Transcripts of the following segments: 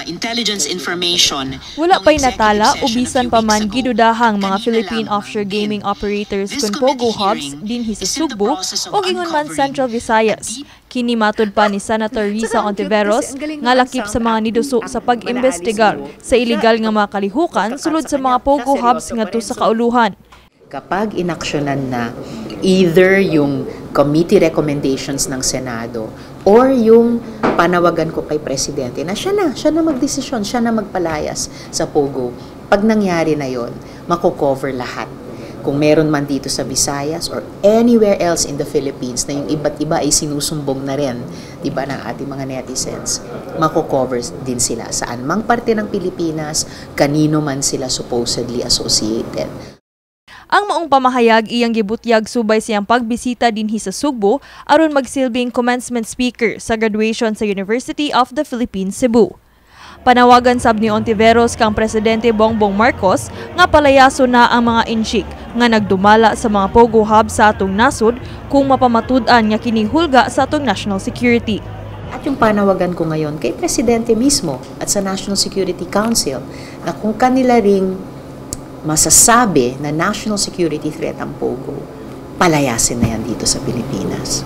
Intelligence information Wala noong pa'y executive natala o session a bisan few pa weeks man ago gidudahang at mga kanina Philippine lamang offshore din. Gaming operators This kun committee Pogo hubs hearing dinhi sa is in the Sugbo process of o ingon man uncovering Central a Visayas. deep Kini matud pa ni Senator Risa Saka ang cute Hontiveros kasi, ang galing nga naman lakip sound sa mga acting, niduso ang sa pag-imbestigar Mala Alice sa illegal nga mga kalihukan magka-cut sulod sa sa mga kanya. Siya Pogo hubs seryoso pa ngadto rin. sa So, kauluhan. Kapag inaksyonan na either yung committee recommendations ng Senado or yung panawagan ko kay Presidente na siya na magdesisyon, siya na magpalayas sa Pogo. Pag nangyari na yon, mako-cover lahat. Kung meron man dito sa Visayas or anywhere else in the Philippines na yung iba't iba ay sinusumbong na rin, 'di ba, ng ating mga netizens, mako-cover din sila saan mang parte ng Pilipinas, kanino man sila supposedly associated. Ang maong pamahayag iyang gibutyag subay siyang pagbisita dinhi sa Sugbo aron magsilbing commencement speaker sa graduation sa University of the Philippines Cebu. Panawagan sab ni Hontiveros kang Presidente Bongbong Marcos nga palayaso na ang mga Intsik nga nagdumala sa mga Pogo hub sa atong nasod kung mapamatud-an nga kini hulga sa atong national security. At yung panawagan ko ngayon kay Presidente mismo at sa National Security Council na kung kanila ring masasabi na national security threat ang Pogo, palayasin na yan dito sa Pilipinas.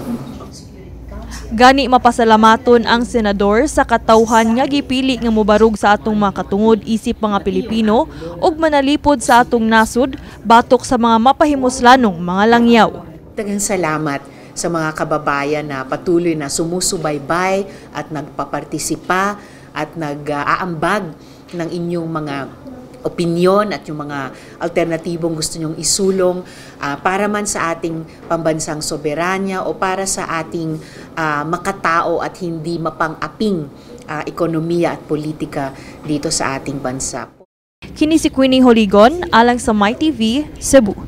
Gani mapasalamaton ang senador sa katawhan nga gipili nga mobarug sa atong mga katungod isip mga Pilipino ug manalipod sa atong nasod batok sa mga mapahimuslanong mga langyaw. Daghang salamat sa mga kababayan na patuloy na sumusubaybay at nagpapartisipa at nag-aambag ng inyong mga opinyon at yung mga alternatibong gusto nyong isulong para man sa ating pambansang soberanya o para sa ating makatao at hindi mapang-aping ekonomiya at politika dito sa ating bansa. Kini si Queenie Holigon alang sa MyTV, Cebu.